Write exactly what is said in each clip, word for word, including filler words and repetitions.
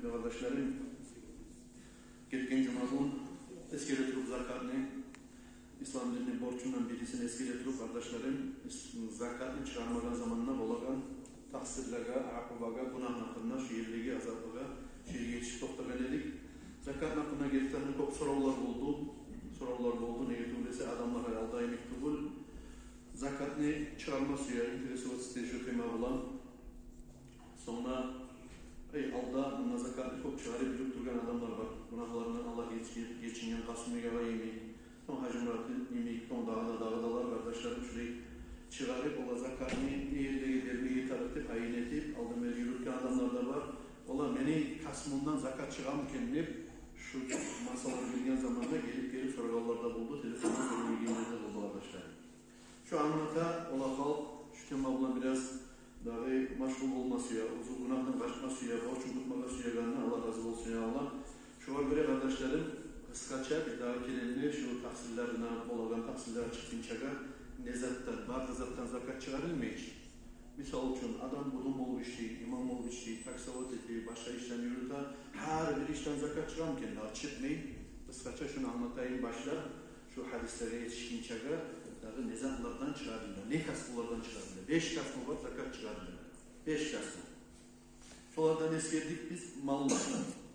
Къардашларым, гетген жумагюн эсгере туруп закатны, ислам динни борчундан бирисин эсгере туруп, къардашларым, ис-, закатны чыгъармагъан заманда болагъан такъсырларгъа, акъубагъа, гюнагьны гьакъында, шу ердеги азаплыгъа, шу ерге етишип токътагъан эдик. Закатны гьакъында гертиден кёп соравлар болду. Соравлар болду. Неге тюгюл эсе, адамлар алда йимик тюгюл. Закатны чыгъарма сюе, интересоваться эте шу тема булан. Сонг да, эй, алда мунда закатны кёп чыгъарып юрюп тургъан адамлар бар. Гюнагьларындан Аллагь геч-, гечинген Къасым агъа йимик, сонг Гьажимурат йимик, сонг дагъы да, дагъы да бар, къардашларым, шулай чыгъарып, олар закатны не ердеги бермеге тарыкъ деп, гьайын этип, алдан берли юрютген адамлар да бар. Олар мени касбумдан закат чыгъамы экен деп, шу масъаланы билген заманда гелип-гелип сорагъанлар да болду, телефондан сорайгъанлар да болду, къардашларым. Шу англата, олар халкъ шу тема булан бираз дагъы машгъул болма сюе, оьзю гюнагьдан къачма сюе, борчун къутмагъа сюегенни, Аллагь рази болсун, я Аллагь. Шогъар гёре, къардашларым, къысгъача бир дагъы керен де шу такъсырларына, болагъан такъсырлар чыкъгъынчагъа, не затдан, бары да затдан закат чыгъарылмай чы. Мисал учун, адам будун болуп ишлей, имам болуп ишлей, таксовать эте, башгъа ишлени юрюте, гьар бир ишден закат чыгъамы экен? Дагъы чыкъмай. Къысгъача шуну англатайым башлап, шу гьадислеге етишгинчеге, дагъы не затлардан чыгъарыла, не касбулардан чыгъарыла. Беш касбу бар, закат чыгъарыла. Беш касбу. Шолардан эсгердик биз маллар.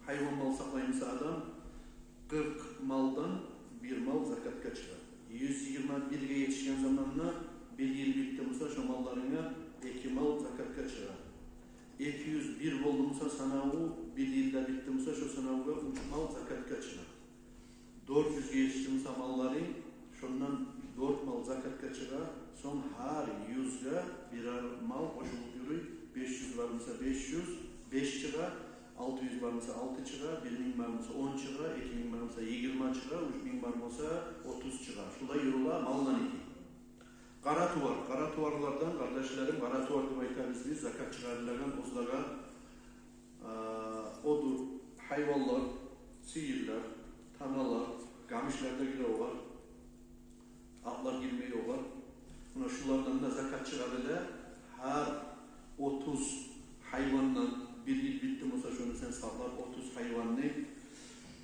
Гьайван мал сакълай буса адам, къыркъ малдан бир мал закатгъа чыгъа. Юз йигирма бирге етишген заманда, бир йыл битди буса, шо малларынга эки мал закатгъа чыгъа. Эки юз бир болду буса санаву, бир йыл да битди буса, шо санавгъа уьч мал закатгъа чыгъа. Дёрт юзге етишди буса маллары, шондан дёрт мал закатгъа чыгъа, сонг гьар юзге бирер мал къошулуп юрюй, беш юз бар буса, беш юз, беш чыгъа, алты юз бар буса, алты чыгъа, бир минг бар буса, он чыгъа, эки минг бар буса, йигирма чыгъа, уьч минг бар буса, отуз чыгъа. Шулай юрюле малланыки. Къара тувар, къара туварлардан, къардашларым, къара тувар деп айтабыз биз, закат чыгъарылагъан оьзлеге, а, одур гьайванлар, сыйырлар, таналар, гамишлер де гире огъар, атлар гирмей огъар. Муна шулардан да закат чыгъарыла. Гьар отуз гьайвандан, бир йыл битди буса, шону сен сакълап, отуз гьайванны,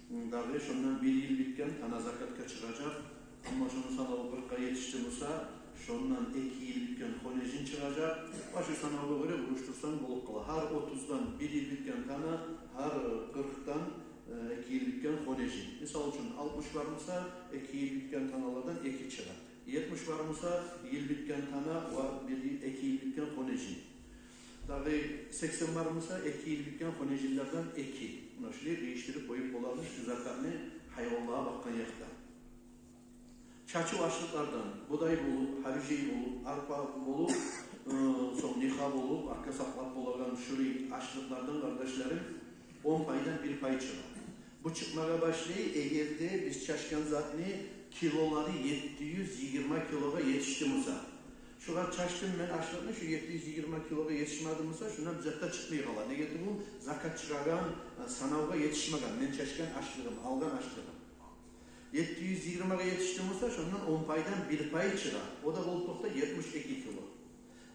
дагъы шондан бир йыл битген тана закатгъа чыгъажакъ. Амма шону санаву къыркъгъа етишди буса, шондан эки йыл битген хонежин чыгъажакъ. Ва шу санавгъа гёре урушдурсанг болуп къала. Гьар отуздан бир йыл битген тана, гьар къыркъдан, э, эки йыл битген хонежин. Мисал учун, алтмыш бар буса, эки йыл битген таналардан эки чыгъа. Етмиш бар буса, йыл битген тана ва бир йыл, эки йыл битген хонежин. Дагъы сексен бар буса, эки йыл битген хонежинлерден эки. Муна шулай къыйышдырып къоюп боламыз шу закатны гьайванлагъа бакъгъан якъда. Чачыв ашлыкълардан, будай болуп, гьабижей болуп, арпа болуп, э, сонг ниха болуп, артгъа сакълап болагъан шулай ашлыкълардан, къардашларым, он пайдан бир пай чыгъа. Бу чыкъмагъа башлай, эгер де биз чачгъан затны килолары етти юз йигирма килогъа етишди буса. Шугъар чачдым мен ашлыкъны, шу етти юз йигирма килогъа етишмеди буса, шундан бир зат да чыкъмай къала. Неге тюгюл, закат чыгъагъан, э, санавгъа етишмеген мен чачгъан ашлыгъым, алгъан ашлыгъым. Етти юз йигирмагъа етишди буса, шондан он пайдан бир пай чыгъа. О да болуп токътай етмиш эки кило.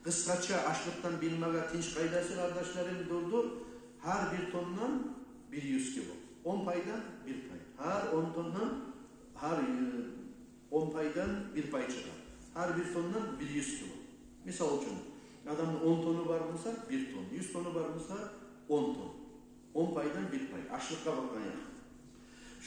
Къысгъача ашлыкъдан билмеге тынч къайдасы, къардашларым, дурдур: гьар бир тонндан бир юз кило. Он пайдан бир пай. Гьар он тонндан, гьар, э, он пайдан бир пай чыгъа. Гьар бир тонндан бир юз кило. Мисал учун, адамны он тону бар буса, бир тон. Юз тону бар буса, он тон. Он пайдан бир пай. Ашлыкъгъа бакъгъан якъ.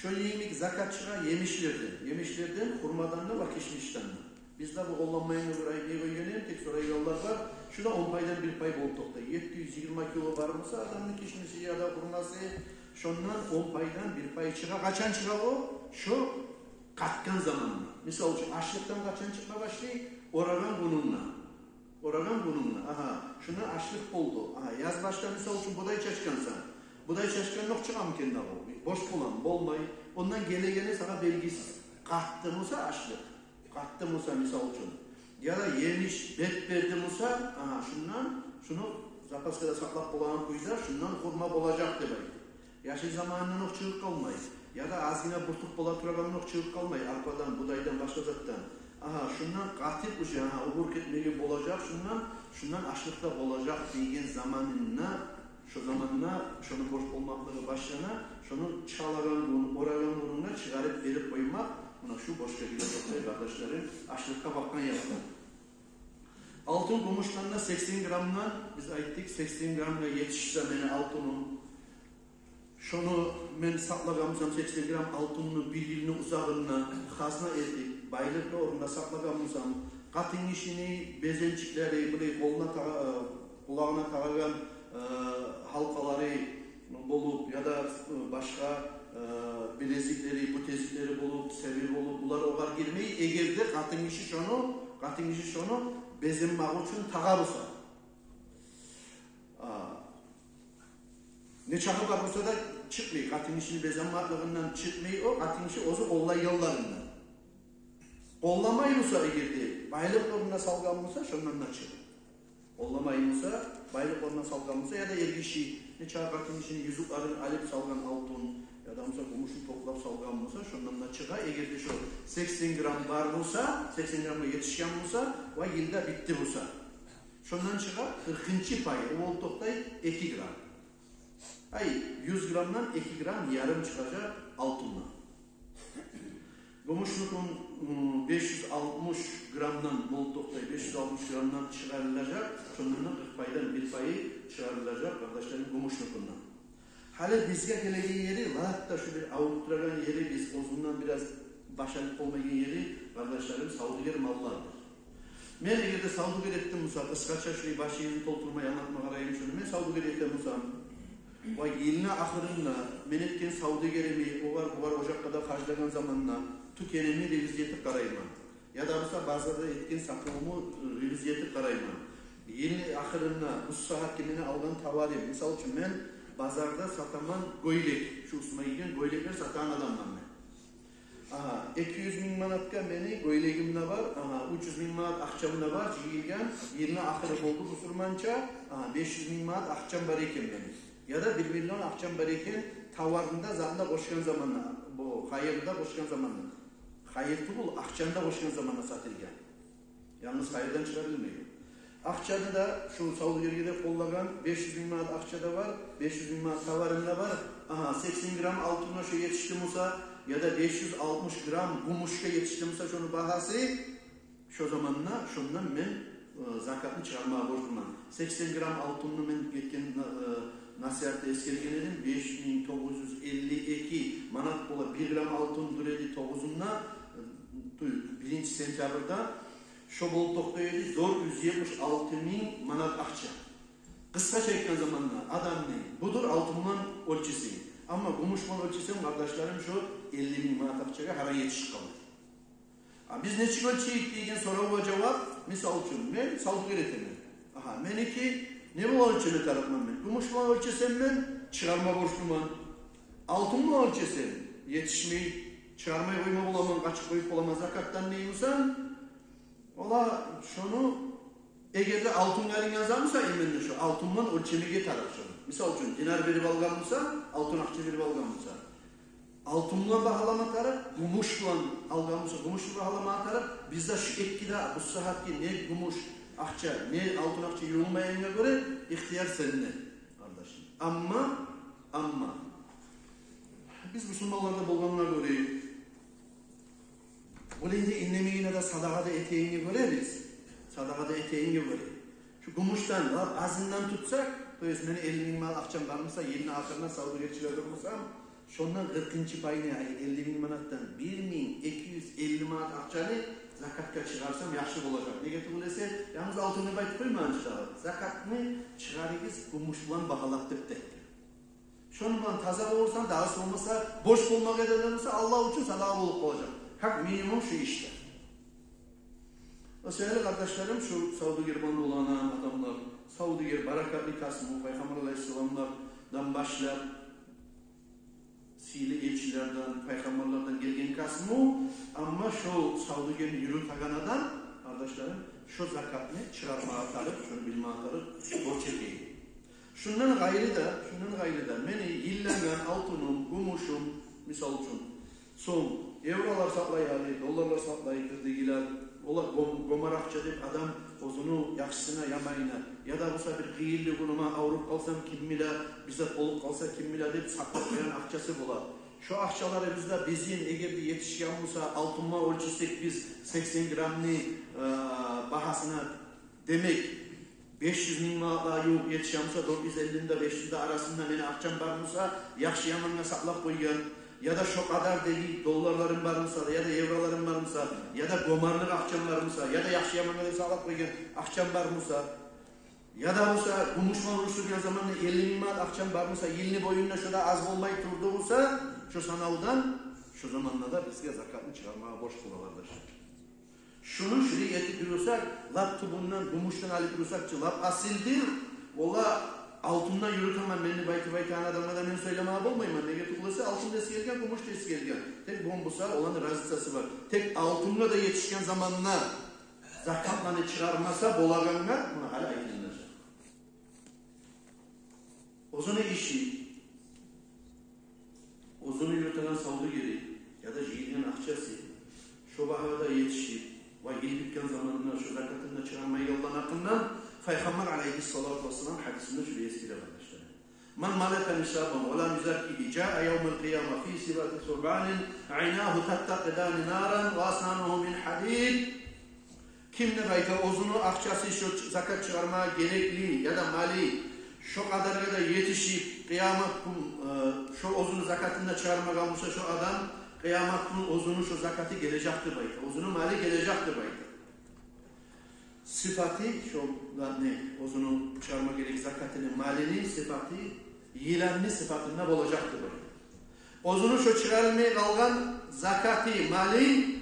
Шо йимик закат чыгъа емишлерден. Емишлерден, хурмадан да ва кишмишден де. Биз де бу къолланмайын деп айтмай къойгъан эдим, тек сорайгъанлар бар. Шу да он пайдан бир пай болуп токътай. Етти юз йигирма кило бар буса адамны кишмиши яда хурмасы, шондан он пайдан бир пай чыгъа. Къачан чыгъа о? Шо къатгъан заманда. Мисал учун, ашлыкъдан къачан чыкъма башлай? Орагъан гюнюнде. Орагъан гюнюнде. Агьа, шунда ашлыкъ болду. Агьа, яз башда, мисал учун, будай чачгъансан. Будай чачгъандокъ чыгъамы экен дагъы? Бош боламы? Болмай. Ондан гелегени сагъа белгисиз. Къатды буса ашлыкъ, къатды буса, мисал учун, яда емиш бет берди буса, агьа, шундан, шуну запаскада сакълап болагъан кюйде, шундан хурма болажакъ деп айта. Яшыл заманындан окъ чыгъып къалмай, яда азгъына бюртюк бола турагъандан окъ чыгъып къалмай, арпадан, будайдан, башгъа затдан. Агьа, шундан къатып уже, агьа, убур гетмеге болажакъ шундан, шундан ашлыкъ да болажакъ деген заманында Шо заманда шону борч болмакълыгъы башлана, шону чалагъан гюн, орагъан гюнюнде чыгъарып берип къоймакъ, муна шу борчгъа гире токътай, къардашларым, ашлыкъгъа бакъгъан якъда. Алтын гюмюшден де сексен граммдан, биз айтдыкъ, сексен граммгъа етишсе мени алтыным, шону мен сакълагъан бусам, сексен грамм алтынны бир йылны узагъында хазна этип, байлыкъ орнунда сакълагъан бусам, къатын гишини безенчиклери, булай къолуна тагъа-, къулагъына тагъагъан, э, гьалкъалары болуп, яда, э, башгъа, э, билезиклери, бютезиклери болуп, сери болуп, булар огъар гирмей, эгер де къатын гиши шону, къатын гиши шону безенмакъ учун тагъа буса. А, нечакъы бар буса да чыкъмай, къатын гишини безенмакълыгъындан чыкъмай о, къатын гиши оьзю къоллайгъанларындан. Къолламай буса, эгер де байлыкъ орнуна салгъан буса, шондан да чыгъа. Къолламай буса, байлыкъ орнуна салгъан буса, яда эр гиши нечакъы къатын гишини юзюклерин алып салгъан алтын, яда буса гюмюшню топлап салгъан буса, шондан да чыгъа. Эгер де шо сексен грамм бар буса, сексен граммгъа етишген буса, ва йыл да битди буса, шондан чыгъа къыркъынчы пайы, о болуп токътай эки грамм. Ай, юз граммдан эки грамм ярым чыгъажакъ алтындан. Гюмюшнюкюн, м, беш юз алтмыш граммдан болуп токътай, беш юз алтмыш граммдан чыгъарылажакъ, шондан да къыркъ пайдан бир пайы чыгъарылажакъ, къардашларым, гюмюшнюкюнден. Гьали бизге гелеген ери, лап да шу бир авруп турагъан ери, биз оьзюнден бираз баш алып болмайгъан ери, къардашларым, савдюгер маллардыр. Мен эгер де савдюгер этдим буса, къысгъача шулай башыгъызны толтурмай англатма къарайым шуну. Мен савдюгер этем бусам, ва йылны ахырында мен этген савдюгеримни огъар-бугъар, о якъгъа да харжлагъан заманда тюкенимни ревизия этип къарайман. Яда буса базарда этген сатывумну, э, ревизия этип къарайман. Йылны ахырында бу сагьатгъы мени алгъан товарым, мисал учун, мен базарда сатаман гёйлек, шу уьстюме гийген гёйлеклер сатагъан адамман мен. Агьа, эки юз минг манатгъа мени гёйлегим де бар, агьа, уьч юз минг манат акъчам да бар, жыйылгъан, йылны ахыры болду бусурманча, агьа, беш юз минг манат акъчам бар экен мени. Яда бир миллион акъчам бар экен, товарны да, затын да къошгъан заманда, бу хайырны да къошгъан заманда. Хайыр тюгюл, акъчаны да къошгъан заманда сатылгъан. Янгыз хайырдан чыгъарылмай. Акъчаны да шу савдюгерге де къоллагъан, беш юз минг манат акъча да бар, беш юз минг манат товарым да бар. Агьа, сексен грамм алтынына шо етишди буса, яда беш юз алтмыш грамм гюмюшге етишди буса шону багьасы, шо заманда шондан мен, э, закатны чыгъармагъа борчлуман. Сексен грамм алтынны, мен гетген, э, насигьатда эсгерген эдим, беш минг тогъуз юз элли эки манат бола бир грамм алтын дюр эди тогъузунда, э, ту-, биринчи сентябрда. Шо болуп токътай эди дёрт юз етмиш алты минг манат акъча. Къысгъача айтгъан заманда адамны будур алтын булан оьлчесенг. Амма гюмюш булан оьлчесенг, къардашларым, шо элли минг манат акъчагъа гьаран етишип къала. А биз нечик оьлчейик деген соравгъа жавап, мисал учун, мен савдюгер этемен. Агьа, меники не булан оьлчеме тарыкъман мен? Гюмюш булан оьлчесем, мен чыгъарма борчлуман. Алтын булан оьлчесем, етишмей, чыгъармай къойма боламан, къачып къоюп боламан закатдан дей бусанг, ола шону, эгер де алтынгъа алынгъан зат буса, именно шо алтын булан оьлчемеге тарыкъ шону. Мисал учун, динар берип алгъан буса, алтын акъча берип алгъан буса, алтын булан багьалама тарыкъ, гюмюш булан алгъан буса, гюмюш булан багьалама тарыкъ. Бизде шу эки де, бу сагьатгъы не гюмюш акъча, не алтын акъча юрюлмейгенге гёре, ихтияр сенде, къардашым. Амма, амма биз бусурманларда болгъангъа гёре, булай да иннемегенде де садагъа да этегенге гёре биз, садагъа да этегенге гёре, шу гюмюшден лап азындан тутсакъ, то есть мени элли минг манат акъчам бар буса, йылны ахырына савдюгерчилер болсам, шондан къыркъынчы пайын, яни элли минг манатдан бир минг эки юз элли манат акъчаны закатгъа чыгъарсам, яхшы болажакъ. Неге тюгюл эсе, янгыз алтын деп айтып къоймагъан чы дагъы. Закатны чыгъарыгъыз гюмюш булан багьалап деп де айтды. Шону булан таза болурсан, дагъысы болмаса, борч болмагъа да болса, Аллагь учун садагъа болуп къалажакъ. Как минимум шу ишде. О себепли, къардашларым, шу савдюгер булан болагъан адамлар, савдюгер баракатлы касбу, Пайхаммар алайгьиссаламдан башлап, сыйлы элчилерден, пайхаммарлардан гелген касбу, амма шо савдюгерни юрютеген адам, къардашларым, шо закатны чыгъармагъа тарыкъ, шону билмеге тарыкъ, борч этеген. Шундан къайры да, шундан къайры да, мени йыллангъан алтыным, гюмюшюм, мисал учун, сонг евролар сакълай гьали, долларлар сакълай кирдигилер, олар гом-, гомар акъча деп адам оьзюню яхшысына, яманына, яда буса бир къыйынлы гюнюме, авруп къалсам ким биле, бир зат болуп къалса ким биле деп сакълап къоягъан акъчасы бола. Шо акъчаларыбызда бизин, эгер де етишген буса, алтынман оьлчесек биз сексен граммны, э, багьасына, демек, беш юз минг манатлагъа ювукъ етишген буса, дёрт юз эллини де, беш юзню де арасында мени акъчам бар буса, яхшы-ямангъа сакълап къойгъан, яда шо къадар деги долларларым бар буса, яда евроларым бар буса, яда гёмерлик акъчам бар буса, яда яхшы-ямангъа деп сакълап къойгъан акъчам бар буса, яда буса гюмюшман уруш сюрген заманда элли минг манат акъчам бар буса, йылны боюнда шо да аз болмай турду буса, шо санавдан, шо заманда да бизге закатны чыгъармагъа борч бола, къардашлар. Шуну шулай этип юрюсек, лап тюбюнден, гюмюшден алып юрюсек чи, лап асылдыр. Ола алтындан юрютемен мен деп айтып айтагъан адамгъа да мен сёйлемеге болмайман. Неге тюгюл эсе, алтын да эсгерилген, гюмюш де эсгерилген. Тек бу буса оланы разницасы бар. Тек алтынгъа да етишген заманда закатланы чыгъармаса болагъангъа, муна гьали айтылынажакъ. Оьзюню иши, оьзюню юрютеген савдюгери яда жыйылгъан акъчасы шо багьагъа да етишип, ва йыл битген заманына шо закатын да чыгъармайгъанланы гьакъындан Пайхаммар алайгьиссалату вассалам гьадисинде шулай эсгере, къардашлар: «Ман малака нисабан ва лам юзаккигьи, жаа явмал къияма фи сибгьати субянин, айнагьу таттакъидани наран ва аснанугьу мин гьадид». Ким, деп айта, оьзюню акъчасы шо закат чыгъармагъа герекли яда малы шо къадаргъа да етишип, къыямат гюн, э, шо оьзюню закатын да чыгъармагъан буса шо адам, къыямат гюн оьзюню шо закаты гележек, деп айта, оьзюню малы гележек, деп айта. Сыпаты шо, не, оьзюню чыгъарма герек закатыны, малыны сыпаты йыланны сыпатында болажакъ, деп айта. Оьзюню шо чыгъарылмай къалгъан закаты, малы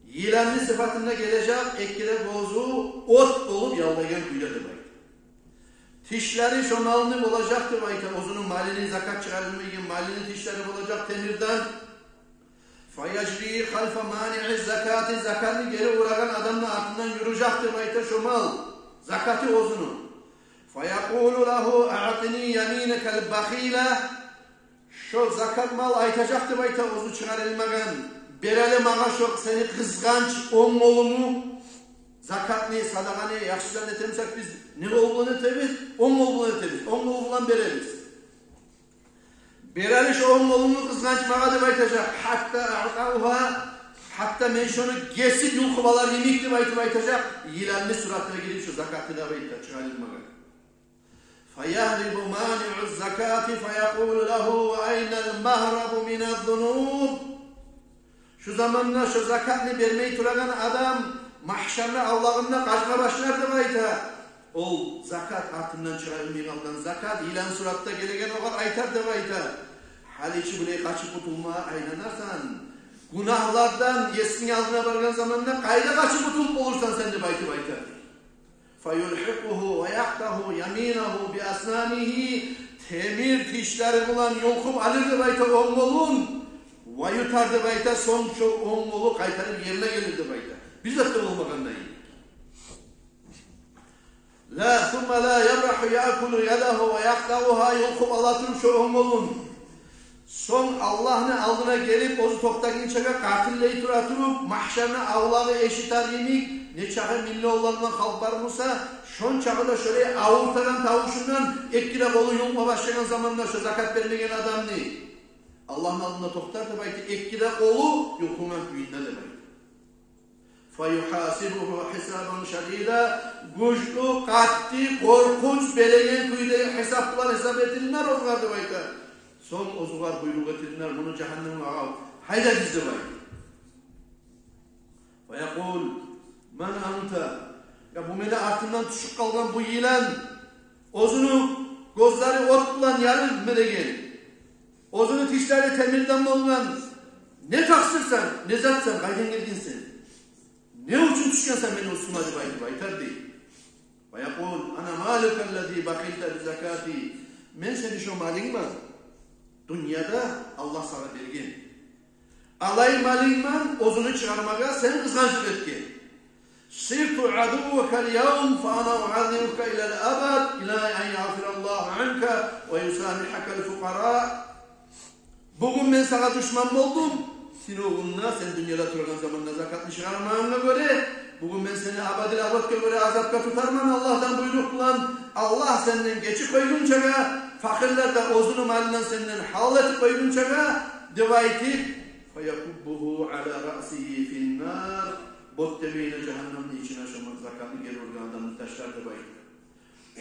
йыланны сыпатында гележек, эки де гёзю от болуп яллайгъан кюйде, деп айта. Тишлери шо малны болажакъ, деп айта, оьзюню малыны, закат чыгъарылмайгъан малыны тишлери болажакъ темирден. Фаяжри халфа маниъи закати, закатны гери урагъан адамны артындан юрюжек, деп айта, шо мал, закаты оьзюню. Фаякъулу лагьу аътини яминакал бахила. Шо закат мал айтажакъ, деп айта, оьзю чыгъарылмагъан: «Бер гьали магъа шо сени къызгъанч онг къолунгну». Закатны, садагъаны, яхшы затны этемисек биз, не къол булан этебиз? Онг къол булан этебиз, онг къол булан беребиз. «Бер гьали шо онг къолунгну, къызгъанч, магъа», — деп айтажакъ. «Гьатта аътаугьа, гьатта мен шону гесип юлкъуп алар йимик», — деп айтып айтажакъ. Йыланны суратына гирип шо закаты да, деп айта, чыгъарылмагъан. Фаягьрибу маниъу закати фаякъулу лагьу ва айнал магьрабу миназ зунуб. Шу заманда шу закатны бермей турагъан адам магьшарны авлагъында къачма башлар деп айта. Ол закат, артындан чыгъарылмай къалгъан закат, йылан суратда гелеген огъар айтар деп айта: «Гьали чи булай къачып къутулма айланасан, гюнагьлардан есинг алдына баргъан заманда къайда къачып къутулуп болурсан сен?» — деп айтып айтар. Фаюлгьикъугьу ва якътаъу яминагьу би аснанигьи, темир тишлери булан юлкъуп алыр деп айта онг къолун, ва ютар деп айта, сонг шо онг къолу къайтарып ерине гелир деп айта, бир зат да болмагъандай. Ла, сумма ла ябрагьу якъулу ядагьу ва якътаъугьа, юлкъуп ала туруп шо онг къолун. Сонг Аллагьны алдына гелип, оьзю токътагъынчагъа къатиллей тура туруп, магьшарны авлагъы эшитер йимик, нечакъы миллионлар булан халкъ бар буса, шончакъы да шолай авуртагъан тавушундан эки де къолу юлкъма башлагъан заманда шо закат бермеген адамны, Аллагьны алдында токътар деп айта, эки де къолу юлкъунгъан кюйде деп айта. Фаюгьасибугьу гьисабан шадида, гючлю, къатты, къоркъунч береген кюйде гьисап булан гьисап этилинер огъар деп айта. Сонг огъар буйрукъ этилинер: «Муну жагьаннемге агъа, гьайдагъыз», — деп айта. Фаякъул: «Ман анта?» Я, бу мени артымдан тюшюп къалгъан бу йылан, оьзюню гёзлери от булан ярылып береген, оьзюню тишлери темирден болгъан, не такъсырсан, не затсан, къайдан гелгенсен? Не учун тюшгенсен мени уьстюме? — деп айтып айтар дей. Фаякъул: «Ана малука аллази бахилта би закати». Мен сени шо малынгман, дюньяда Аллагь сагъа берген. Алай малынгман, оьзюню чыгъармагъа сен къызгъанчлыкъ этген. Сирту адуввакал явм фа ана уазибука илал абад, ила ан ягъфираллагьу анка ва юсамигьакал фукъара. Бугюн мен сагъа душман болдум. Сени огъунда, сен дюньяда турагъан заманда закатны чыгъармагъангъа гёре, Бугюн мен сени абадил абадгъа гёре азапгъа тутарман Аллагьдан буйрукъ булан, Аллагь сенден гечип къойгъунчагъа, факъирлер де оьзюню малындан сенден гьалал этип къойгъунчагъа», — деп айтып, «فيكبه على رأسه في النار», бёттемейине жагьаннемни ичине шо закатны гери ургъан адамны ташлар деп айта.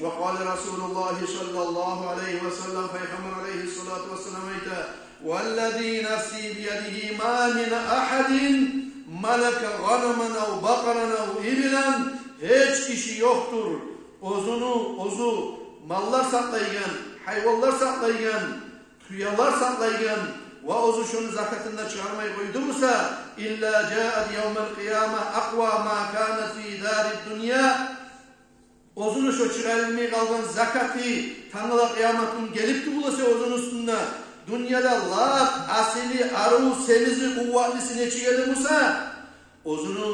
وقال رسول الله صلى الله عليه وسلم, Пайхаммар алайгьиссалату вассалам айта: «والذي نفسي بيده ما من أحد ملك غنما أو بقرا أو إبلا». Гьеч гиши ёкъдур, оьзюню, оьзю маллар сакълайгъан, гьайванлар сакълайгъан, тюелер сакълайгъан ва оьзю шону закатын да чыгъармай къойду буса, «إلا جاءت يوم القيامة أقوى ما كانت في دار الدنيا». Оьзюню шо чыгъарылмай къалгъан закаты тангала къыямат гюн гелип тюгюл эсе оьзюню уьстюнде, дюньяда лап асили, арив, семизи, къувватлысы нечик эди буса, оьзюню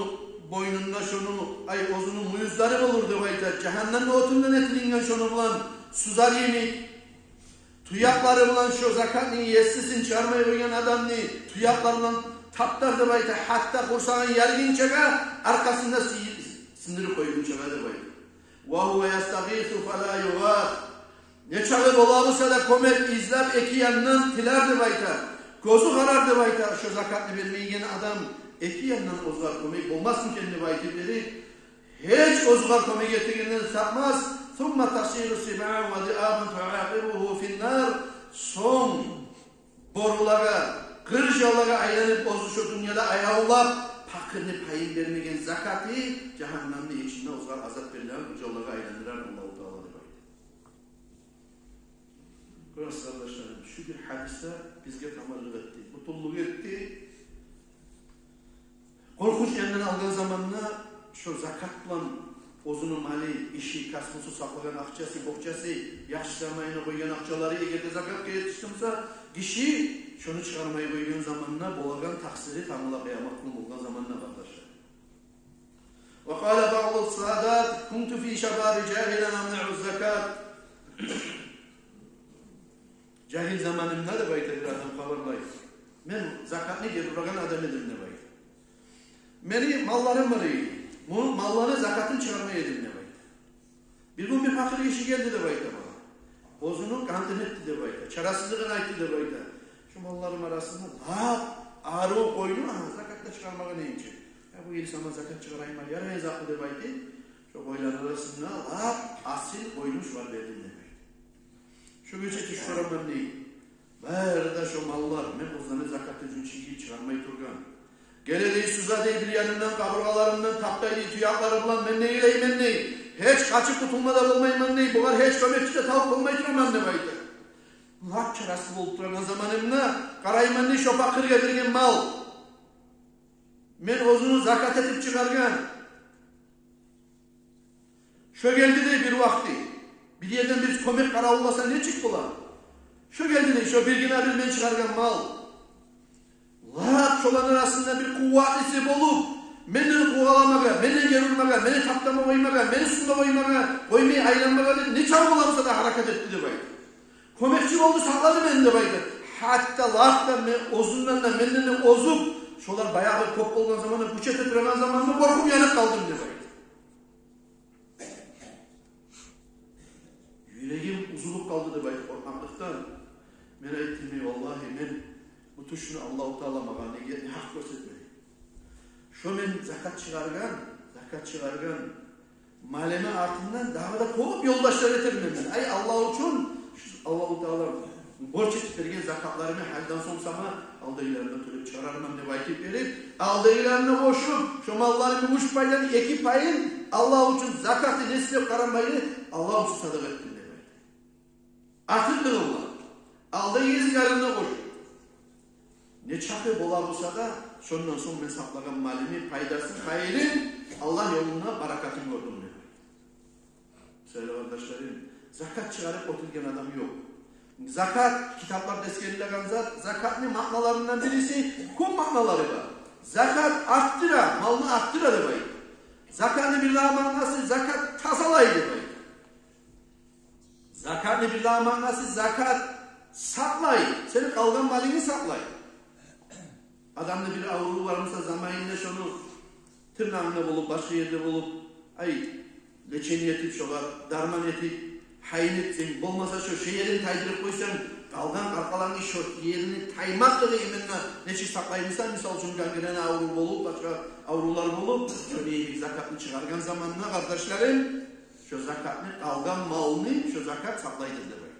бойнунда шону, ай, оьзюню мюйюзлери болур деп айта, жагьаннемни отундан этилинген шону булан сузар йимик. Туякълары булан шо закатны есисин чыгъармай къойгъан адамны туякъларындан таптар деп айта, гьатта къурсагъын яргъынчагъа, аркъасын да сый-, сындырып къойгъунчагъа деп айта. وهو يستغيث فلا يغاث. Нечакъы бола буса да кёмек излеп эки янындан тилер деп айта. Гёзю къарар деп айта, шо закатны бермейген адам эки янындан оьзюне кёмек болмасмы экен деп айтып берип, гьеч оьзюне кёмек этегенни тапмас. ثم تصير سباعا وذئابا تعاقبه في النار. Сонг борулагъа, къыр жанлагъа айланып, оьзю шо дюньяда аявлап, пакъырны пайын бермеген закаты жагьаннемни ичинде оьзюне азап берилеген къыр жанлагъа айландырар Аллагьу Таала деп айта. Гёресиз, къардашларым, шу бир гьадис де бизге таманлыкъ этди, бютюнлюк этди. Къоркъунч янындан алгъан заманда шо закат булан оьзюню малы, иши, касбусу, сакълагъан акъчасы, бокъчасы, яхшы заманына къойгъан акъчалары, эгер де закатгъа етишди буса, гиши шону чыгъармай къойгъан заманда болагъан такъсыры тангала къыямат гюн болгъан заманда, къардашлар. وقال بعض السادات: كنت في شبابي جاهلا أمنع الزكاة. Жагьил заманымда, деп айта бир адам, хабарлай, мен закатны гери урагъан адам эдим деп айта. Мени малларым бар эди. Бу малланы закатын чыгъармай эдим деп айта. Бир гюн бир пакъыр гиши гелди деп айта магъа. Оьзюню къантын этди деп айта, чарасызлыгъын айтды деп айта. Шо малларым арасында лап арив къойну, агьа, закатгъа чыгъармагъа нечик? Я, бу йыл сама закат чыгъарайым, ярай затмы деп айтып, шо къойлар арасында лап асил къойну шогъар бердим деп айта. Шо гече тюш гёремен дей, бары да шо маллар, мен оьзлени закаты учун чыгъармай тургъан, геле дей, суза дей, бир янымдан къабургъаларымдан таптай дей туякълары булан, мен не эйлеймен дей, гьеч къачып къутулма да болмайман дей, бугъар гьеч кёмекчи де табып болмай тураман деп айта. Лап чарасыз болуп турагъан заманымда къарайман дей, шо пакъыргъа берген мал, мен оьзюню закат этип чыгъаргъан. Шо гелди дей бир вакъти, бир ерден бир кёмек къаравулласа нечик бола? Шо гелди дей, шо биргине бир мен чыгъаргъан мал, лап шоланы арасында бир къувватлысы болуп, мени къуваламагъа, мени гери урмагъа, мени таптама къоймагъа, мени сузма къоймагъа, къоймай айланмагъа деп нечакъы бола буса да гьаракат этди деп айта. Кёмекчи болду, сакълады мени деп айта. Гьатта лап да мен оьзюмден де, менден де озуп, шолар баягъы кёп болгъан заманда, гюч эте турагъан заманда къоркъуп янып къалдым деп айта. Юрегим уьзюлюп къалды деп айта къоркъмакълыкъдан. Мен айтдым: «Эй, валлагьи, мен бу тюшню Аллагьу Таала магъа неге, не гьакъ гёрсетмеди? Шо мен закат чыгъаргъан, закат чыгъаргъан малымны артындан дагъы да кёп ёлдашлар этермен мен. Ай, Аллагь учун, шу Аллагьу Таала борч этип берген закатларымны гьалиден сонг сама алдагъыларымдан тёлеп чыгъарарман», — деп айтып берип, алдагъыларына къошуп, шо малларымны уьч пайдан эки пайын Аллагь учун, закаты неси деп къарамай, Аллагь учун садагъа этдим деп айта. Артыкъ къылып, алдагъы излерин де къошуп. Нечакъы бола буса да, шондан сонг мен сакълагъан малымны пайдасын, хайырын Аллагь ёлунда баракатын гёрдюм деп айта. Сыйлы къардашларым, закат чыгъарып отургъан адам ёкъ. Закат, китапларда эсгерилеген зат, закатны маъналарындан бириси, кёп маъналары бар. Закат артдыра, малны артдыра деп айта. Закатны бирдагъы маънасы, закат тазалай деп айта. Закатны бирдагъы маънасы, закат сакълай, сени къалгъан малынгны сакълай. Адамны бир авруву бар буса, заманында шону тырнагъынга болуп, башгъа ерде болуп, ай, лечение этип, шогъар дарман этип, гьайын этсенг, болмаса шо, шо ерин тайдырып къойсанг, къалгъан къаркъарангны шо ерини таймакълыгъы именно нечик сакълаймысан, мисал учун, гангрена аврув болуп, башгъа аврувлар болуп, шо йимик закатны чыгъаргъан заманда, къардашларым, шо закатны къалгъан малны шо закат сакълайдыр деп айта.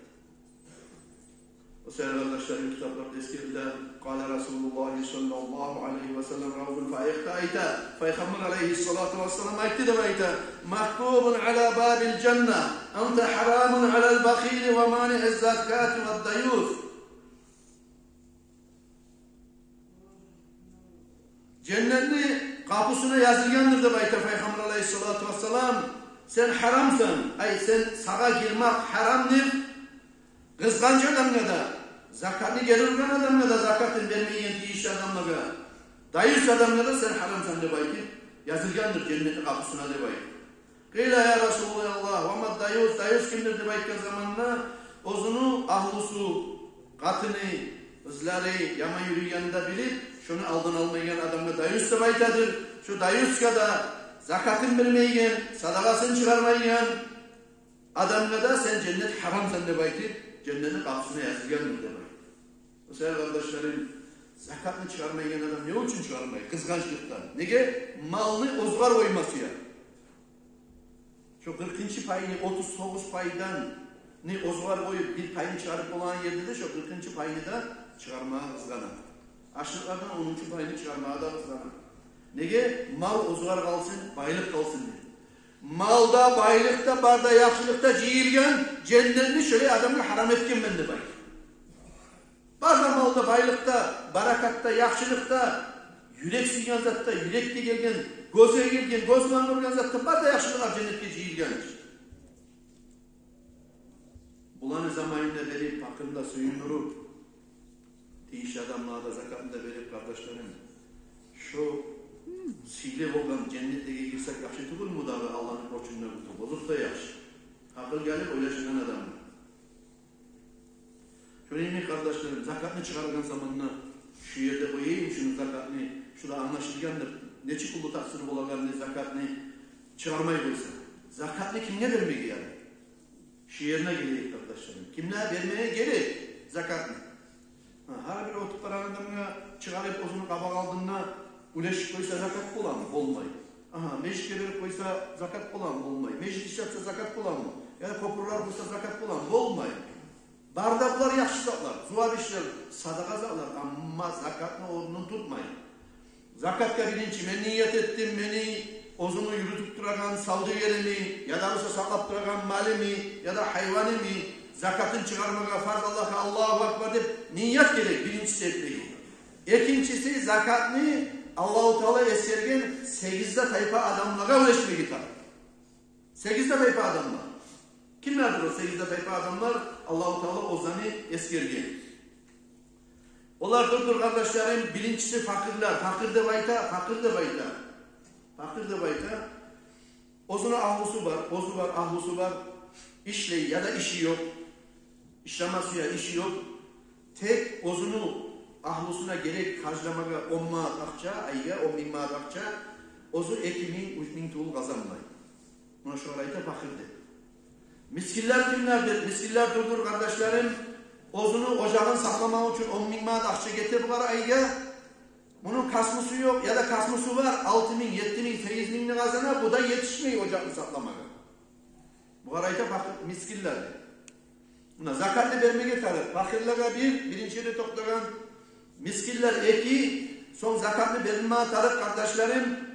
О саялы, къардашларым, китапларда эсгериле: قال رسول الله صلى الله عليه وسلم, Равзул Фаихда айта, Пайхаммар алайгьиссалату вассалам айтды деп айта: مكتوب على باب الجنة أنت حرام على البخيل ومانع الزكاة والديوث. Женнетни къапусуна язылгъандыр деп айта Пайхаммар алайгьиссалату вассалам: сен гьарамсан, ай, сен, сагъа гирмек гьарам деп, къызгъанч адамгъа да, закатны гери ургъан адамгъа да, закатын бермейген тийишли адамлагъа, даюс адамгъа да сен гьарамсан деп айтып, язылгъандыр женнетни къапусуна деп айта. قيل يا رسول الله وما الديوث, даюс кимдир деп айтгъан заманда, оьзюню агьлюсю, къатыны, къызлары яман юрюйгенни де билип, шону алдын алмайгъан адамгъа даюс деп айтадыр. Шо даюсгъа да, закатын бермейген, садагъасын чыгъармайгъан адамгъа да сен женнет гьарамсан деп айтып, женнетни къапусуна язылгъандыр деп айта. О саялы, къардашларым, закатны чыгъармайгъан адам не учун чыгъармай? Къызгъанчлыкъдан. Неге? Малны оьзюгер къойма сюе. Шо къыркъынчы пайны, отуз тогъуз пайдан не оьзюгер къоюп, бир пайын чыгъарып болагъан ерде де, шо къыркъынчы пайны да чыгъармагъа къызгъана. Ашлыкълардан онунчу пайны чыгъармагъа да къызгъана. Неге? Мал оьзюгер къалсын, байлыкъ къалсын деп. Малда, байлыкъда, барда яхшылыкъ да жыйылгъан женнетни шолай адамгъа гьарам этгенмен деп айта. Бар да малда, байлыкъда, баракатда, яхшылыкъда, юрек сюйген затда, юрекге гелген, гёзге гелген, гёз булан гёрген затда бар да яхшылыкълар женнетге жыйылгъан. Буланы заманында берип, пакъырны да сююндюрюп, тийишли адамлагъа да закатны да берип, къардашларым, шо сыйлы болгъан женнетге гирсек яхшы тюгюлмю дагъы, Аллагьны борчун да кютюп? Озокъда, яхшы. Гьакъыл гелип ойлашагъан адам. Шону йимик, къардашларым, закатны чыгъаргъан заманда, шу ерде къояйым шуну, закатны, шу да англашылгъандыр, нечик уллу такъсыры болагъанны закатны чыгъармай къойса. Закатны кимге бермеге ярай? Шу ерине гелейик, къардашларым. Кимге бермеге герек закатны? Гьа, гьар бир оьтюп барагъан адамгъа чыгъарып, оьзюню къабакъ алдында уьлешип къойса, закат боламы? Болмай. Агьа, межитге берип къойса, закат боламы? Болмай. Межит ишлетсе, закат боламы? Яда кёпюрлер къурса, закат боламы? Болмай. Бары да булар яхшы затлар, зувап ишлер, садагъа затлар, амма закатны орнун тутмай. Закатгъа биринчи мен ният этдим, мени оьзюмню юрютюп турагъан савдюгерими, яда буса сакълап турагъан малымы, яда гьайванымы, закатын чыгъармагъа фарз Аллагьгъа, Аллагьу акбар деп ният герек биринчиси этмеге. Экинчиси, закатны Аллагьу Таала эсгерген сегиз де тайпа адамлагъа уьлешмеге тарыкъ. Сегиз де тайпа адамлар. Кимлердир о сегиз де тайпа адамлар? Аллагьу Таала оьзлени эсгерген. Олар дурдур, къардашларым, биринчиси факъырлар. Факъыр деп айта, факъыр деп айта. Факъыр деп айта. Оьзюню агьлюсю бар, оьзю бар, агьлюсю бар. Ишлей яда иши ёкъ. Ишлеме сюе, иши ёкъ. Тек оьзюню агьлюсюне герек харжламагъа он манат акъча, айгъа он минг манат акъча, оьзю эки минг, уьч минг тюгюл къазанмай. Муна шогъар айта факъыр деп. Мискинлер кимлердир? Мискинлер дурдур, къардашларым, оьзюню ожагъын сакъламакъ учун он минг манат акъча гете бугъар айгъа. Муну касбусу ёкъ, яда касбусу бар, алты минг, етти минг, сегиз мингни къазана, бу да етишмей ожакъны сакъламагъа. Бугъар айта факъыр, мискинлер. Муна закатны бермеге тарыкъ. Факъырлагъа бир, биринчи ерде токътагъан, мискинлер эки, сонг закатны бермеге тарыкъ, къардашларым.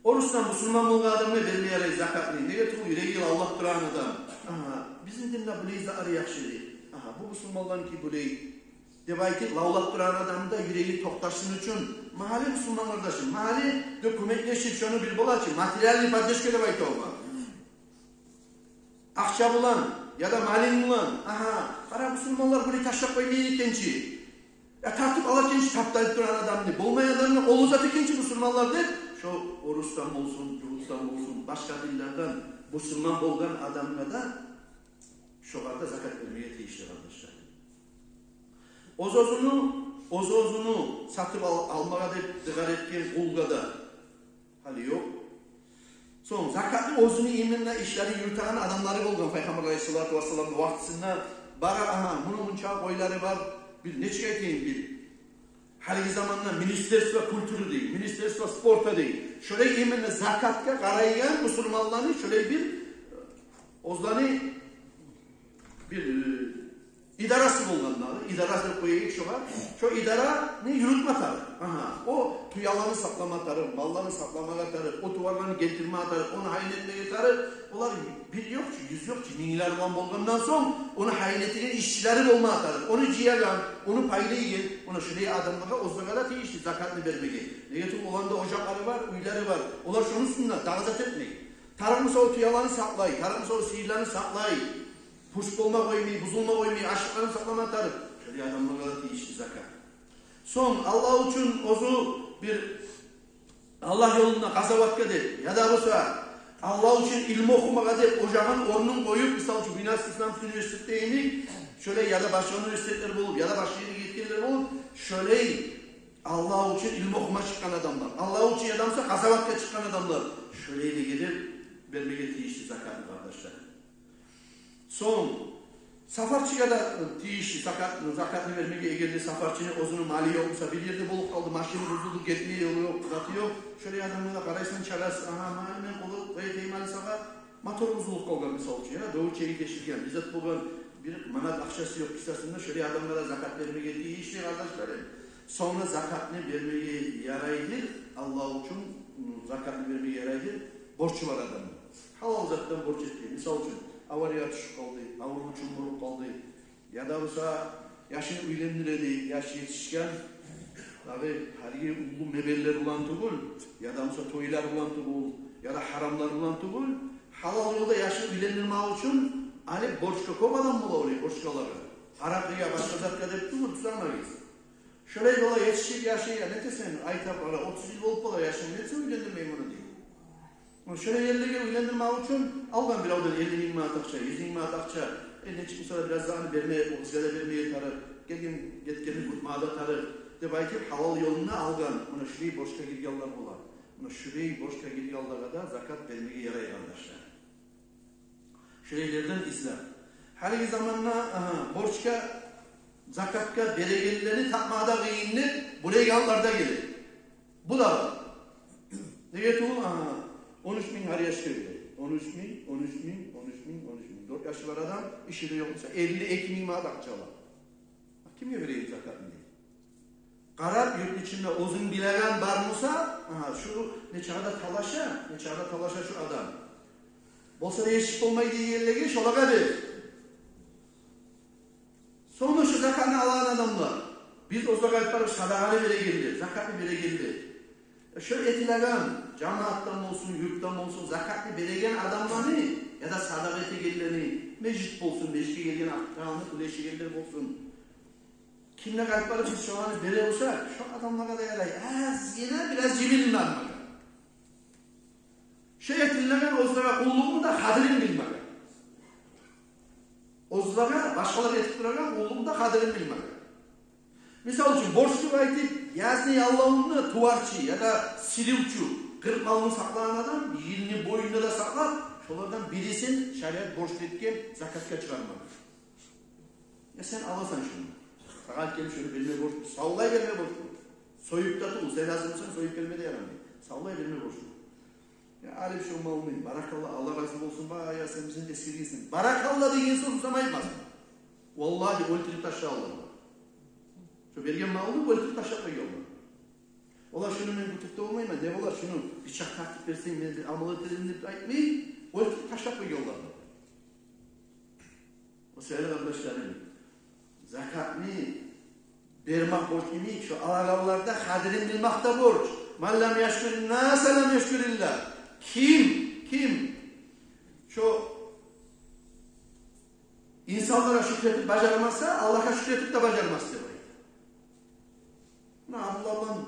Орусдан бусурман болгъан адамгъа бермеге ярай закатны. Неге тюгюл, юреги лавлап турагъан адам. Агьа, бизин динде булай затлар яхшы дей. Агьа, бу бусурманланыки булай деп айтып, лавлап турагъан адамны да юреги токъташсын учун, магьали, бусурман къардашым, магьали, деп кёмеклешип, шону бир болачы, материальный поддержка деп айта огъар. Акъча булан, яда малынг булан, агьа, къара, бусурманлар буну ташлап къоймай экен чи. Я, тартып ала экен чи, тапталып турагъан адамны, болмай адамны, олу зат экен чи бусурманлар деп, шо орусдан болсун, жугьутдан болсун, башгъа динлерден бусурман болгъан адамгъа да шогъар да закат бермеге тийишли, къардашлар. Оьз-оьзюню, оьз-оьзюню сатып ал-, алмагъа деп дыгъар этген къулгъа да, Гьали ёкъ. Сонг закатны оьзюню именно ишлерин юрютеген адамлары болгъан Пайхаммар алайгьиссалату вассаламны вакътисинде. Бара, агьа, муну мунча къойлары бар, бир нечик айтайым, бир гьалиги заманда министерство культуры дей, министерство спорта дей. Шолай именно закатгъа къарайгъан бусурманланы шолай бир, оьзлени бир, э, идарасы болгъан дагъы, идарасы деп къояйыкъ шогъар. Шо идараны юрютме тарыкъ. Агьа, о тюелени сакълама тарыкъ, малланы сакъламагъа тарыкъ, о товарланы гелтирмеге тарыкъ, ону гьайын этмеге тарыкъ. Олар бир ёкъ чу, юз ёкъ чу, минглер булан болгъандан сонг, ону гьайын этеген ишчилери болма тарыкъ. Ону жыягъан, ону пайлайгъан, ону шолай адамлагъа, оьзлеге де тийишли закатны бермеге. Неге тюгюл, оланы да ожакълары бар, уьйлери бар. Олар шону уьстюнде дагъы зат этмей. Тарыкъ буса о тюелени сакълай, тарыкъ буса о сыйырланы сакълай. Пуч болма къоймай, бузулма къоймай, ашлыкъларын сакълама тарыкъ. Шолай адамлагъа да тийишли закат. Сонг Аллагь учун оьзю бир Аллагь ёлунда къазаватгъа деп, яда буса Аллагь учун илму охумагъа деп, ожагъын, орнун къоюп, мисал учун, Буйнакск исламский университет дейик, шолай яда башгъа университетлер болуп, яда башгъа ерге гетгенлер болуп, шолай Аллагь учун илму охума чыкъгъан адамлар, Аллагь учун яда буса къазаватгъа чыкъгъан адамлар, шолайларгъа деп бермеге тийишли закатны, къардашлар. Сонг сапарчыгъа да тийишли закатны, закатны бермеге, эгер де сапарчыны оьзюню малы ёкъ буса, бир ерде болуп къалды, машини бузулду, гетме ёлу ёкъ, заты ёкъ. Шолай адамгъа да къарайсан, чарасыз, агьа, мали мен къолай этейим али сагъа, мотор бузулуп къалгъан, мисал учун, я да дёвю чеги тешилген, бир зат болгъан, бир манат акъчасы ёкъ кисасында, шолай адамгъа да закат бермеге тийишли, къардашларым. Сонг да закатны бермеге ярайдыр, Аллагь учун, м, закатны бермеге ярайдыр борчу бар адамгъа. Гьалал затдан борч этген. Мисал учун, авария тюшюп къалды, аврув учун болуп къалды. Яда буса яшын уьйлендире эди, яш етишген. Дагъы гьалиги уллу мебеллер булан тюгюл, яда буса тойлар булан тюгюл, яда гьарамлар булан тюгюл. Гьалал ёлда яшын уьйлендирмек учун алып борчгъа кёп адам бола, олай борчгъалагъа. Аракъыгъа, башгъа затгъа деп тюгюл, тюзенмегиз. Шолай бола, етишип яшы, я, нетесен, айта бара, отуз йыл болуп бола яшынг, нетесен, уьйлендирмей муну дей. О шолай ерлеге уьйлендирмек учун алгъан биревден элли минг манат акъча, юз минг манат акъча, э, нечик буса да бираз да аны берме, о бизге де бермеге тарыкъ, гелген гетгенни кютмеге де тарыкъ деп айтып, гьалал ёлунда алгъан, муна шулай борчгъа гиргенлер бола. Муна шулай борчгъа гиргенлеге де закат бермеге ярай, къардашлар. Шолайлардан излеп. Гьалиги заманда, агьа, борчгъа, закатгъа берегенлени тапмагъа да къыйын деп, булай гьаллар да геле. Бу да бар. Неге тюгюл, агьа, он уьч минг гьар яшгъа бере. Он уьч минг, он уьч минг, он уьч минг, он уьч минг. Дёрт яшы бар адам, иши де ёкъ буса, элли эки минг манат акъча ала. Кимге берейим закатны дей. Къарап, юртну ичинде оьзюн билеген бар буса, агьа, шу нечакъы да талаша, нечакъы да талаша шу адам. Болса да етишип болмай дегенлеге, шолагъа бер. Сонг да шу закатны алагъан адамлар, биз оьзлеге айтып барып, садагъаны берегенлер, закатны берегенлер. Э, шо этилеген, жамаатдан болсун, юртдан болсун, закатны береген адамланы, яда садагъа этегенлени, межит болсун, межитге гелген акъчаны уьлешегенлер болсун. Кимге айтып барып биз шоланы бере болсакъ, шо адамлагъа да ярай азгъына бираз жибинме алмагъа. Шо этилеген оьзлеге къуллугъуну да къадирин билмеге. Оьзлеге башгъалар этип турагъан къуллугъуну да къадирин билмеге. Мисал учун, борчлу айтып, язны яллавунда товарчы яда сиривчю къыркъ малны сакълагъан адам, йылны боюнда да сакълап, шолардан бирисин шариат борчлу этген закатгъа чыгъармагъа. Я сен аласан шуну. Сагъа гелип шуну берме борчлу. Савлай берме борчлу. Союп да тюгюл, сен разы болсанг, союп берме де ярамай. Савлай берме борчлу. Я алып шо малны, баракалла, Аллагь рази болсун, ба, я сен бизин эсгергенсен. Баракалла деген сёз узамай бар. Валлагьи, оьлтюрюп ташла алгъанлар. Шо берген малны оьлтюрюп ташлап къойгъанлар. Олар шуну мен кютюп де болмайман, не болар, шуну бичакъ тартып берсенг, мен бир амал этермен деп айтмай, оьлтюрюп ташлап къойгъанлар. О саялы, къардашларым, закатны бермек борч йимик, шо алагъанланы да къадирин билмек де борч. Ман лам яшкурин наса лам яшкуриллагь. Ким, ким шо инсанлагъа шюкюр этип бажармаса, Аллагьгъа шюкюр этип де бажармас деп айта. Муна Абдуллагь булан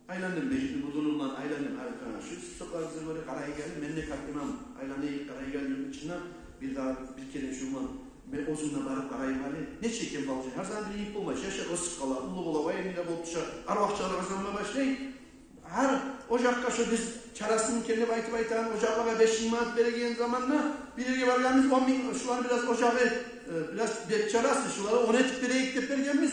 айландым, межитни мудири булан айландым. Гьали къара, шу сукълагъа бизге гёре къарайгъанлы, мен де как имам айланайыкъ, къарайгъанлы юртну ичинде. Бир дагъы бир керен шу булан мен оьзюм де барып къарайым гьали. Нече экен балжы, гьар заман бир йимик болмай, яшлар оьсюп къала, уллу бола, военныйлар болуп тюше, арвакъчалар къазанма башлай. Гьар ожакъгъа, шо биз чарасыз экен деп айтып айтагъан ожакълагъа беш минг манат береген заманда, бир ерге баргъанбыз, он минг, шулар бираз ожагъы, э, бираз бек чарасыз, шулар он этип берейик деп бергенбиз.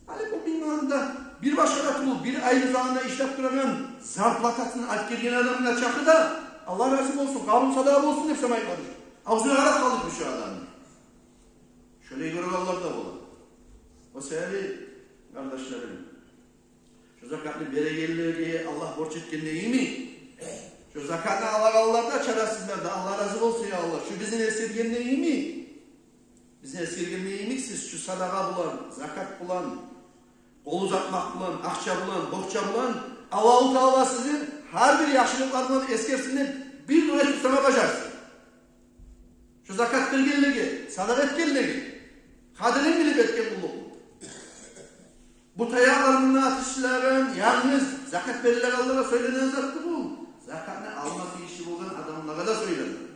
Гьали бу он минг манатны да бир башгъа да тюгюл, бир ай узагъында ишлеп турагъан, зарплатасын алып гелген адамгъа чакъы да, Аллагь рази болсун, къабул садагъа болсун деп сама айтмадыкъ. Авзуна къарап къалдыкъ бу шу адамны. Шолай гёрегенлер де бола. О саялы, къардашларым, шо закатны берегенлеге Аллагь борч этген йимик, шо закатны алагъанлар да, чарасызлар да, Аллагь рази болсун, я Аллагь, шо бизин эсгерген йимик, бизин эсгерген йимик, сиз шо садагъа булан, закат булан, къол узатмакъ булан, акъча булан, бокъча булан Аллагьу Таала сизин гьар бир яхшылыкълар булан эсгерсин деп бир дуа этип сама бажарсын. Шо закат бергенлеге, садагъа этгенлеге, къадирин билип этген къуллукъ. Бу таякълар булан атышлагъан янгыз закат берилегенлеге сёйленеген зат тюгюл, закатны алма тийишли болгъан адамлагъа да сёйленеген.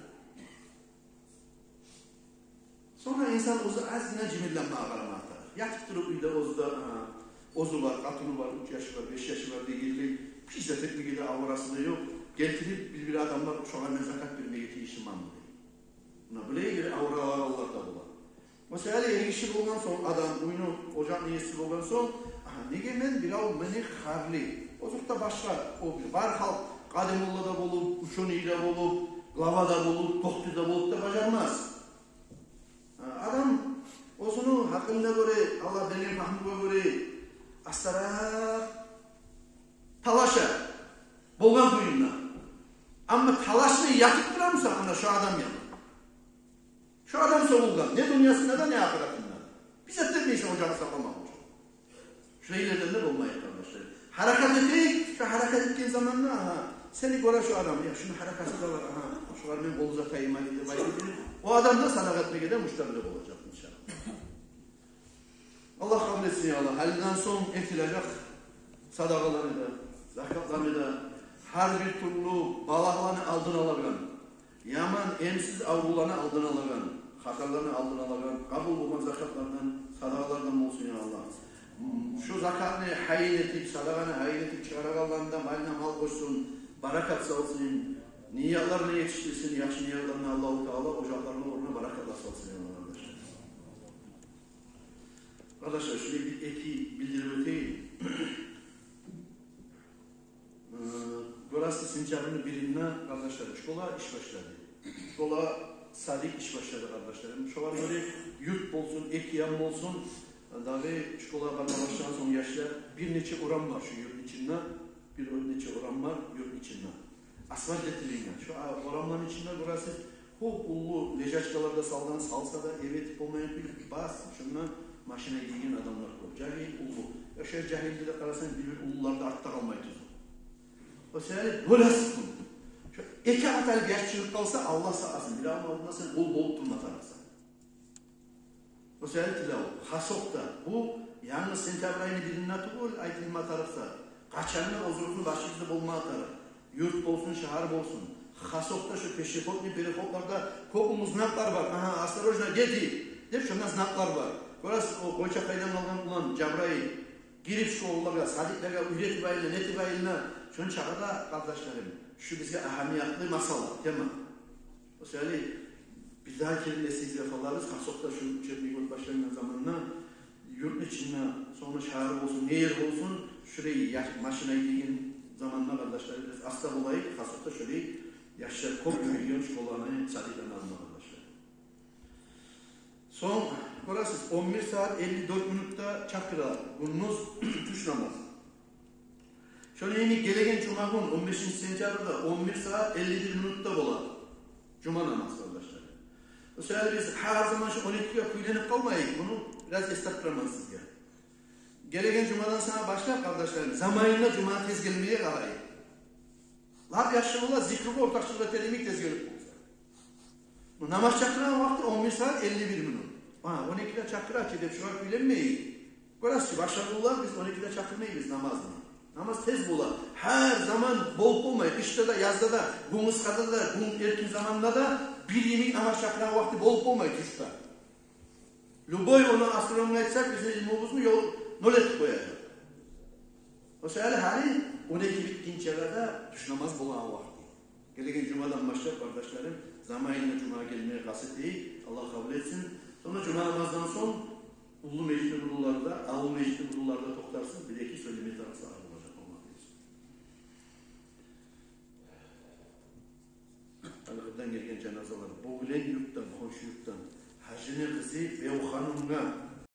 Сонг да инсан оьзю азгъына жимирленме къарама тарыкъ. Ятып туруп уьйде оьзю де, агьа, оьзю бар, къатыны бар, уьч яшы бар, беш яшы бар дегенлей, гьеч зат этмеге де аварасы да ёкъ. Гелтирип, бир-бир адамлар шогъар мен закат бермеге тийишлимен дей. Муна булай бир аваралар да бола. Масала, эр гиши болгъан сонг, адам уьйню, ожакъны еси болгъан сонг, агьа, неге мен, бирев мени харлай, озокъда, башгъа, о бир бар халкъ, къади молла да болуп, учёный де болуп, глава да болуп, дохтур да болуп да бажармас. Адам оьзюню гьакъылына гёре, Аллагь берген пагьмугъа гёре астаракъ талаша болгъан кюйде. Амма талашмай ятып турамыса, ана шо адам яман. Шо адам согъулгъан не дюньясында да, не ахыратында да. Бир зат этмейсен ожагъын сакъламакъ учун. Шулайлардан да болмайыкъ, къардашлар. Гьаракат этейик, шо гьаракат этген заманда, агьа, сени гёре шо адам, я, шуну гьаракаты да бар, агьа, шогъар мен къол узатайым гьали деп айтып, о адам да садагъа этмеге де муштарлы болажакъ, иншаллагь. Аллагь къабул этсин, я Аллагь. Гьалиден сонг этилежек садагъаланы да, закатланы да, гьар бир тюрлю балагьланы алдын алагъан, яман, эмсиз аврувланы алдын алагъан, хаталаны алдын алагъан, къабул болгъан закатлардан, садагъалардан болсун, я Аллагь. Шу закатны гьайын этип, садагъаны гьайын этип чыгъарагъанланы да малына мал къошсун, баракат салсын, ниятларына етишдирсин, яхшы ниятларына Аллагьу Таала, ожакъларына, орнуна баракатлар салсын, я Аллагь, къардашлар. Къардашлар, шулай бир-эки билдирип оьтейим. Э, гёресиз, сентябрны биринде, къардашлар, школа иш башлады. Школа, садик иш башлады, къардашларым. Шогъар гёре юрт болсун, эки ян болсун, дагъы школа барма башлагъан сонг яшлар, бир нече орам бар шу юртну ичинде, бир нече орам бар юртну ичинде. Асфальт этилинген. Шо, а, орамланы ичинде гёресиз, кёп уллу лежачкалар да салгъан, салса да, эбетип болмайгъан кюйде бас, шонда машина гийген адамлар кёп. Жагьил, уллу. Э, шо жагьилде де къарасанг, бир-бир уллулар да артда къалмай тюзю. О саялы бёлесиз муну. Шо эки къат алып яш чыгъып къалса, Аллагь сакъласын, бир амал болмаса, къул болуп турма тарыкъсан. О саялы тилев, хасокъда, бу янгыз сентябрь айны биринде тюгюл айтылма тарыкъ зат. Къачан да оьзюбюзню башыбызда болма тарыкъ. Юрт болсун, шагьар болсун. Хасокъда шу пешеходный переходларда кёп уллу знаклар бар. Агьа, «Осторожно, дети!» деп шонда знаклар бар. Гёресиз, о къойчакъайдан къалгъан улан Жабрайыл гирип школалагъа, садиклеге, уьйретип айылына, нетип айылына. Шончакъы да, къардашларым, шу бизге агьамиятлы масъала, тема. О саялы бирдагъы керен эсигизге салабыз, хасокъда шу учебный год башлангъан заманда юртну ичинде, сонг шагьар болсун, не ер болсун, шулай яш-, машина гийген заманда, къардашлар, бираз аста болайыкъ, хасокъда шулай яшлар кёп юрюйген школаны, садиклени алдында, къардашлар. Сонг, гёресиз, он бир сагьат элли дёрт минутда чакъыра гюндюз тюш намаз. Шону йимик гелеген жумагюн, он бешинчи сентябрда, он бир сагьат элли бир минутда бола жума намаз, къардашлар. О саялы биз гьар заман шу он экиге кюйленип къалмайыкъ, муну бираз эсгерип тураман сизге. Гелеген жумадан сама башлап, къардашларым, заманында жумагъа тез гелмеге къарайыкъ. Лап яхшы бола, зикругъа ортакъчылыкъ этер йимик тез гелип болса. Бу намаз чакъырагъан вакъти он бир сагьат элли бир минут. Гьа, он экиде чакъыра чы деп шогъар кюйленмейик. Гёресиз чи, башгъа гюнлер биз он экиде чакъырмайбыз намазны. Намаз тез бола. Гьар заман болуп болмай, къышда да, язда да, гюн къысгъада да, гюн эртен заманда да бир йимик намаз чакъырагъан вакъти болуп болмай тюшде. Любой ону астрономгъа айтсакъ, бизин илмубузну ёл, ноль этип къояжакъ. Шо гьали он эки битгинче де тюш намаз болгъан вакъти. Гелеген жумадан башлап, къардашларым, заманында жумагъа гелмеге къаст этейик, Аллагь къабул этсин. Сонг жума намаздан сонг уллу межитни буруларда, авул межитни буруларда токътарсыз, бир-эки сёйлеме тарыкъ сагъа болажакъ, болмакъ. Алгъырдан гелген жаназалар, бу гюн юртдан, хоншу юртдан гьажини къызы Бевханумгъа